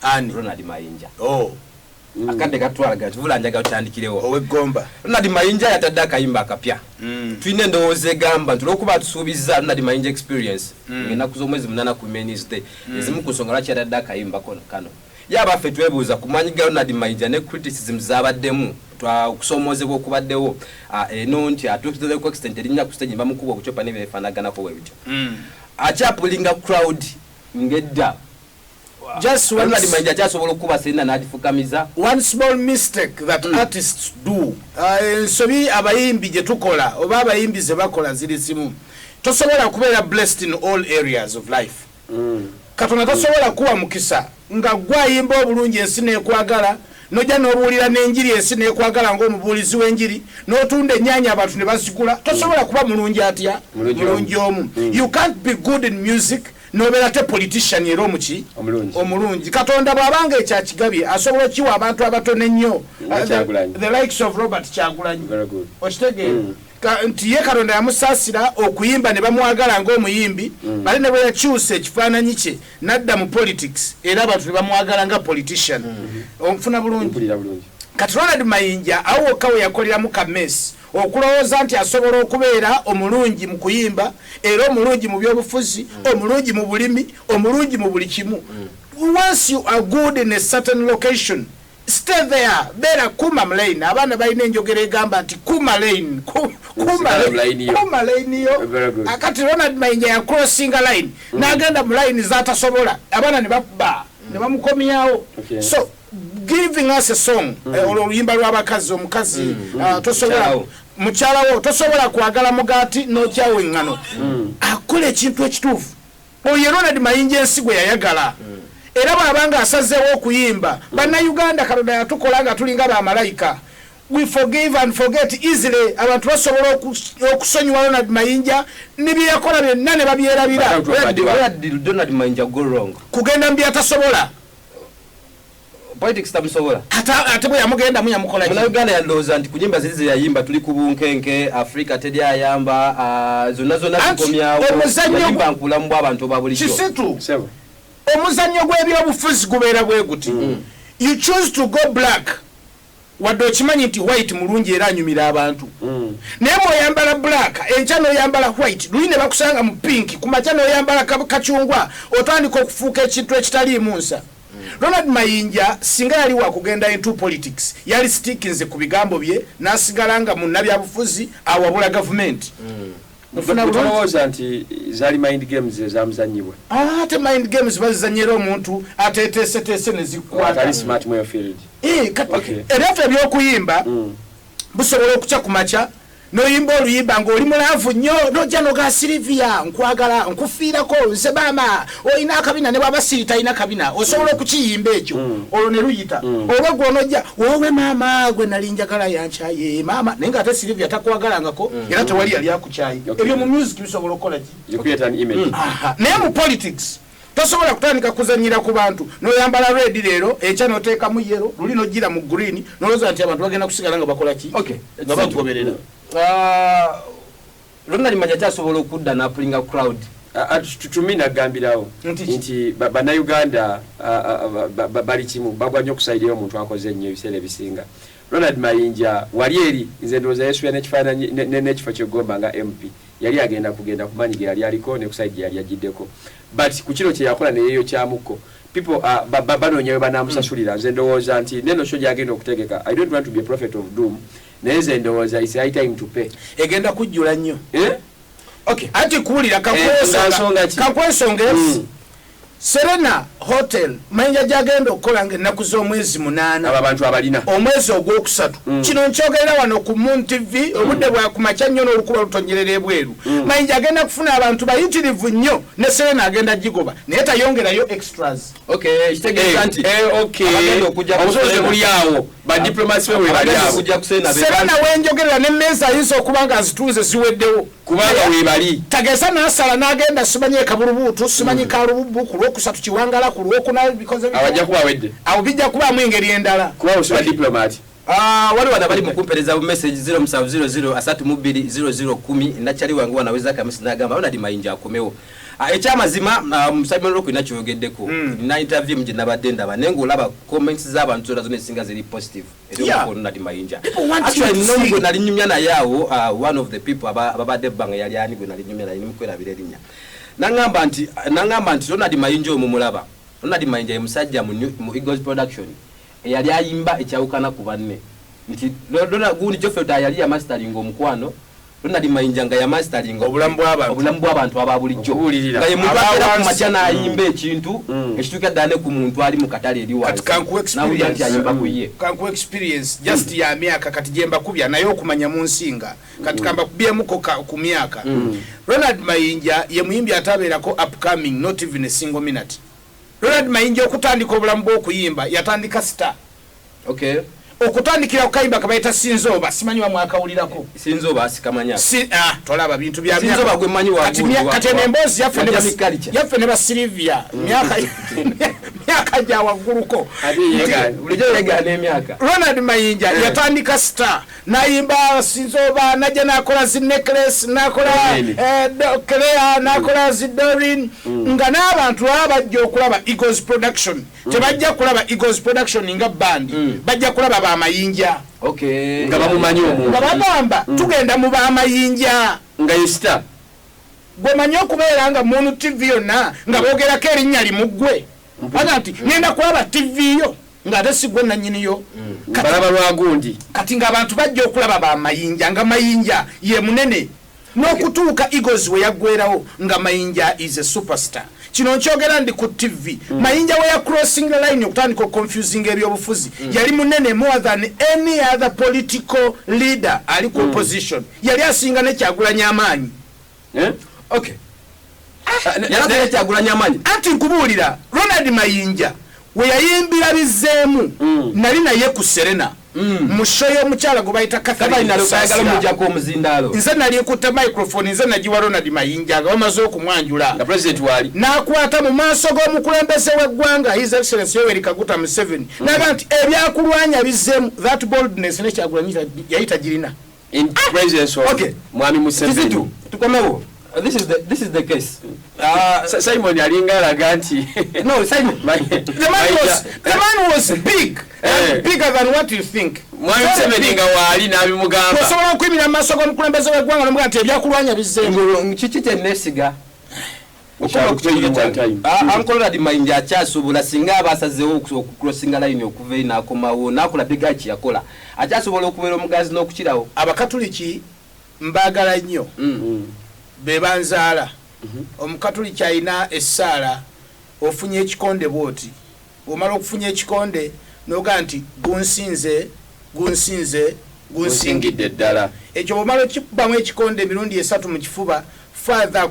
Ani? Ronald Mayinja. Oh. Akadde katwalaga tuvula, njagala tutandikirewo. Ow'eggomba. Ronald Mayinja yatadde akayimba akapya. Tulina endowooza egamba nti olwokuba atusuubizza Ronald Mayinja experience ng'ennaku z'omwezi 8 ku Men's Day, ezimu ku nsonga lwaki yatadde akayimba kono kano, ye abaffe twebuuza ku maanyi ga Ronald Mayinja ne criticism zabaddemu, okusoomoozebwa okubaddewo, eno nti atuukiriza ku extent erinnya ku stage bamukuba obucopa n'ebyefaanaganako bwe bityo, akyapullinga crowd ng'edda? Just one, Ronald Mayinja akyasobola okukuba Serena n'agifukamiza? One small mistake that artists do, ensobi abayimbi gye tukola oba abayimbi ze bakola ziri zimu. Tosobola kubeera blessed in all areas of life. Katonda tosobola kuwa mukisa nga gwayimba obulungi ensi nekwagala, nojja n'obuulira n'enjiri ensi nekwagala ng'omubuulizi w'enjiri, n'otunda ennyaanya abantu ne bazigula. Tosobola kuba mulungi atya? Mulungi. Mulungi omu. You can't be good in music nobeera te politician era omuki? Omulungi. Omulungi. Katonda bw'abanga ekyakigabye asobola okiwa abantu abatono ennyo. Nga Kyagulanyi. The likes of Robert Kyagulanyi. Very good. Okitegeera? Nti ye Katonda yamusaasira okuyimba ne bamwagala ng'omuyimbi, ate ne bwe yakyusa ekifaananyi kye n'adda mu politics, era abantu ne bamwagala nga politician. Onfuna bulungi? Mpulira bulungi. Kati Ronald Mayinja awo wokka we yakoleramu ka mess, okulowooza nti asobola okubeera omulungi mu kuyimba, era omulungi mu byobufuzi, omulungi mu bulimi, omulungi mu buli kimu. Once you are good in a certain location, stay there. Beera kuma mu line. Abaana balina enjogera egamba nti kuma line, kuma. Sigala mu line yo. Kuma line yo. Very good. Akati Ronald Mayinja yacrossinga line n'agenda mu line zatasobola, abaana ne bakuba ne bamukomyawo. So giving us a song, olwo oluyimba lw'abakazi, omukazi, tosobola Mukyalawo. Mukyalawo, tosobola kwagala mugaati n'okyawa eŋŋano. Akola ekintu ekituufu. Oyo Ronald Mayinja ensi gwe yayagala, era bw'abanga asazeewo okuyimba, Bannayuganda Katonda yatukola nga tulinga bamalayika. We forgive and forget easily. Abantu basobola okusonyiwa Ronald Mayinja ne bye yakola byonna ne babyerabira. Where did Ronald Mayinja go wrong? Kugenda mu byatasobola. Politics tamusobola. Ate bwe yamugendamu yamukola ki? Munauganda yalowooza nti ku nyimba ziri zeyayimba, "Tuli ku bunkenke," "Afrika teri ayamba," zonna zonna Anti zikomyawo. omuzannyo Yayimba nkulamu bw'abantu oba bulijjo. Kisitu. Sebo. Omuzannyo gw'ebyobufuzi gubeera bwe guti: you choose to go black, wadde okimanyi nti white mulungi era anyumira abantu, naye bw'oyambala black enkya n'oyambala white luli ne bakusanga mu pink, ku makya n'oyambala kacungwa, otandika okufuuka ekintu ekitaliimu nsa. Ronald Mayinja singa yali wakugenda into politics, yali stickinze ku bigambo bye n'asigala nga munnabyabufuzi awabula gavumenti. Nfuna bulungi? Tolowooza nti zaali mind games ezamuzanyibwa? Ah, ate mind games bazizanyira omuntu ateteeseteese ne zikkwata. Atali smart mu field. Eh, ebyaffe ebyokuyimba busobola okukya ku makya noyimba oluyimba ng'oli mu love nnyo, nojja noga, "Silivia, nkwagala, nkufiirako nze, maama olina akabina," ne bwaba siri talina kabina, osobola okukiyimba ekyo, olwo ne luyita. Oba gwe onojja, "Wowe maama, gwe nali njagala yankyaye maama," naye nga ate Silivia takwagalangako era tewali yali akukyaye. Ebyo mu music bisobola okukola ki? You create an image. Aha. Naye mu politics tosobola kutandika kuzanyira ku bantu noyambala red leero, enkya noteekamu yellow, luli nogira mu green, nolowooza nti abantu bagenda kusigala nga bakola ki? Nga bagoberera. Ronald Mayinja kyasobola okudda n'apullinga crowd? To me nagambirawo Nti ki? Nti Bannayuganda bali kimu, bagwa nnyo okusaidiyo omuntu akoze ennyo ebiseera ebisinga. Ronald Mayinja wali eri nze ndowooza yesuubira n'ekifaananyi n'ekifo kyegomba nga MP, yali agenda kugenda kumanyi ge yali aliko ne ku side gye yali agiddeko, but ku kino kye yakola neyeyokyamukko, people banoonya we banaamusasulira. Nze ndowooza nti neno show gyagenda okutegeka, I don't want to be a prophet of doom, naye nze ndowooza it's high time to pay. Egenda kujjula nnyo. Eh? Anti kuwulira. Eh, nsonga ki? Kankwensonga esi. Serena Hotel Mayinja gyagenda okukola nga ennaku z'omwezi 8, abo abantu abalina omwezi ogwokusatu. Kino nkyogerera wano ku Moon TV, obudde bwakumakya nnyo n'olukuba lutonyerera ebweru. Mayinja agenda kufuna abantu bayitirivu nnyo ne Serena agenda gigoba, naye tayongerayo extras. Okay, kitegeeza nti Eh, okay. abagenda okujja ku Obusobozi Serena- buli awo, badiplomats be we bali abagenda awo. okujja ku Serena be Serena wenjogerera nemmeeza ayinza okuba nga azitunze ziweddewo. Kubanga webali. Tageza nasala n'agenda simanyi ekabulubuutu, simanyi kalububu, ku lwokusatu Kiwangala, ku lwokuna bikoze bitya. Abajja kuba awedde. Awo bijja kubaamu engeri endala. Kuba osi diplomat. Ah, waliwo wano abali mu kumpereza bu message 0700 32 0010. Nakyali wange wano aweza akamesi n'agamba Ronald Mayinja akomewo. Ah, ekyamazima, Simon Rock olina kyoyogeddeko. Nina interview emu gye nabadde ndaba, naye ng'olaba comments z'abantu zonna zonna ezisinga ziri positive eri Yeah. Ronald Mayinja. People want Actually, you to n'omu sing. gwe nali nyumya naye awo, one of the people ababadde ebbanga yali ani gwe nali nyumya naye, nimukwerabira erinnya, naŋŋamba nti Ronald Mayinja oyo mumulaba, Ronald Mayinja ye musajja mu Eagles Production eyali ayimba ekyawukana ku banne, nti gundi Geoffrey Lutaaya yali yamasteringa omukwano, Ronald Mayinja nga yamasteringa Obulamu bw'abantu. Obulamu bw'abantu aba bulijjo, Okubuulirira. nga ye muntu akeera ku Abawansi. makya n'ayimba ekintu ekituuka ddala ne ku muntu ali mu katale eri Kati wansi, kankuwa nawulira nti experience. ayimba ku ye. Kankuwa experience just ya myaka kati gyembakubya naye okumanya mu nsinga kati kambakubyemuko ku myaka. Ronald Mayinja ye muyimbi atabeerako upcoming, not even a single minute. Ronald Mayinja okutandika obulamu bw'okuyimba yatandika star. Okutandikira ku kayimba kabayita Sinzoba, simanyi bamwakawulirako. Sinza oba sikamanya. Si, ah, tolaba bintu bya Sinza oba gwe mmanyi wa Kati gundi kati eno emboozi yaffe ne wa Jamie Culture. Yaffe ne basilivia myaka gya wagguluko. Ate yeegaana. Bulijjo yeegaana emyaka. Ronald Mayinja yatandika star, nayimba Sinzoba, najja nakola zi Necklace, nakola Amen. Claire, nakola zi Dorin, nga n'abantu baba bajja okulaba Eagles Production, tebajja kulaba Eagles Production nga band, bajja kulaba bamayinja. Nga bamumanyi omuntu. Nga bagamba tugenda mu bamayinja. Nga ye star. Gwemanyi okubeera nga munu TV yonna nga boogerako erinnya limuggwe, aga nti ngenda kulaba TV yo ng'ate si gwe nannyiniyo. Balaba lwagundi. Kati ng'abantu bajja okulaba bamayinja, nga Mayinja ye munene, n'okutuuka Eagles we yaggwerawo nga Mayinja is a superstar. Kino nkyogera ndi ku TV. Mayinja we ya crossing the line okutandika oconfusing ebyobufuzi, yali munene more than any other political leader ali ku opposition, yali asinga nekyagulanya amaanyi. Eh? Okay, yalaga Kyagulanya amaanyi. Anti nkubuulira, Ronald Mayinja we yayimbira Bizeemu, nali naye ku Serena mu show y'omukyala gwe bayita Katherine Catherine ayagala Kusasira. omujjako omuzindaalo. Nze nali nkutte microphone, nze nagiwa Ronald Mayinja nga bamaze okumwanjula. Nga president waali. N'akwata mu maaso g'omukulembeze w'eggwanga, His Excellence Yoweri Kaguta Museveni, naga nti ebyakulwanya bizeemu. That boldness nekyagulanyi yali tagirina. In presence of mwami Museveni. Kizito, tukomewo. This is the case. Simon alinga alaga nti No, Simon. The man was big and bigger than what you think. Mwami Very Museveni big. nga waali n'abimugamba. Osobola okuyimirira mu maaso g'omukulembeze w'eggwanga nomugaa nti ebyakulwanya bizeemu? Ngolo, kiki kyenesiga? Shall tell you one time. Uncle Ronald Mayinja akyasobola, singa aba asazeewo okucrossinga line okuva eri n'akomawo n'akola biga kyeyakola, akyasobola okubeera omugazi n'okukirawo. Abakatuliki mbaagala nnyo, be banzaala. Omukatuliki alina essaala, ofunye ekikonde bwoti, bwomala okufunya ekikonde nogaa nti gunsinze, gunsinze, gunsingidde. Gunsingidde ddala. Ekyo bwomala okikubamu ekikonde emirundi esatu mu kifuba, Father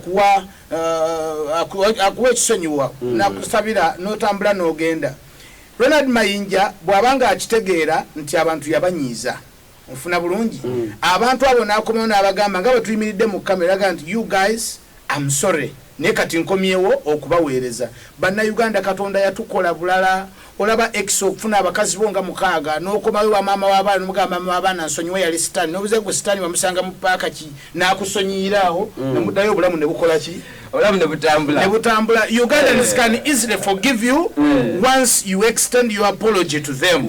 akuwa ekisonyiwa, nakusabira n'otambula n'ogenda. Ronald Mayinja bw'abanga akitegeera nti abantu yabanyiiza, nfuna bulungi, abantu abo n'akomawo n'abagamba nga bwe tuyimiridde mu kamera aga nti, "You guys, I'm sorry, naye kati nkomyewo okubaweereza." Bannayuganda, Katonda yatukola bulala. Olaba ex okufuna abakazi bo nga mukaaga, n'okomawo wa maama w'abaana nomugamba, "Maama w'abaana, nsonyiwe, yali sitaani." Nobuze gwe sitaani wamusanga mu paaka ki, n'akusonyiiraawo, nemuddayo, obulamu ne bukola ki? Obulamu ne butambula. Ne butambula. Ugandans can easily forgive you once you extend your apology to them.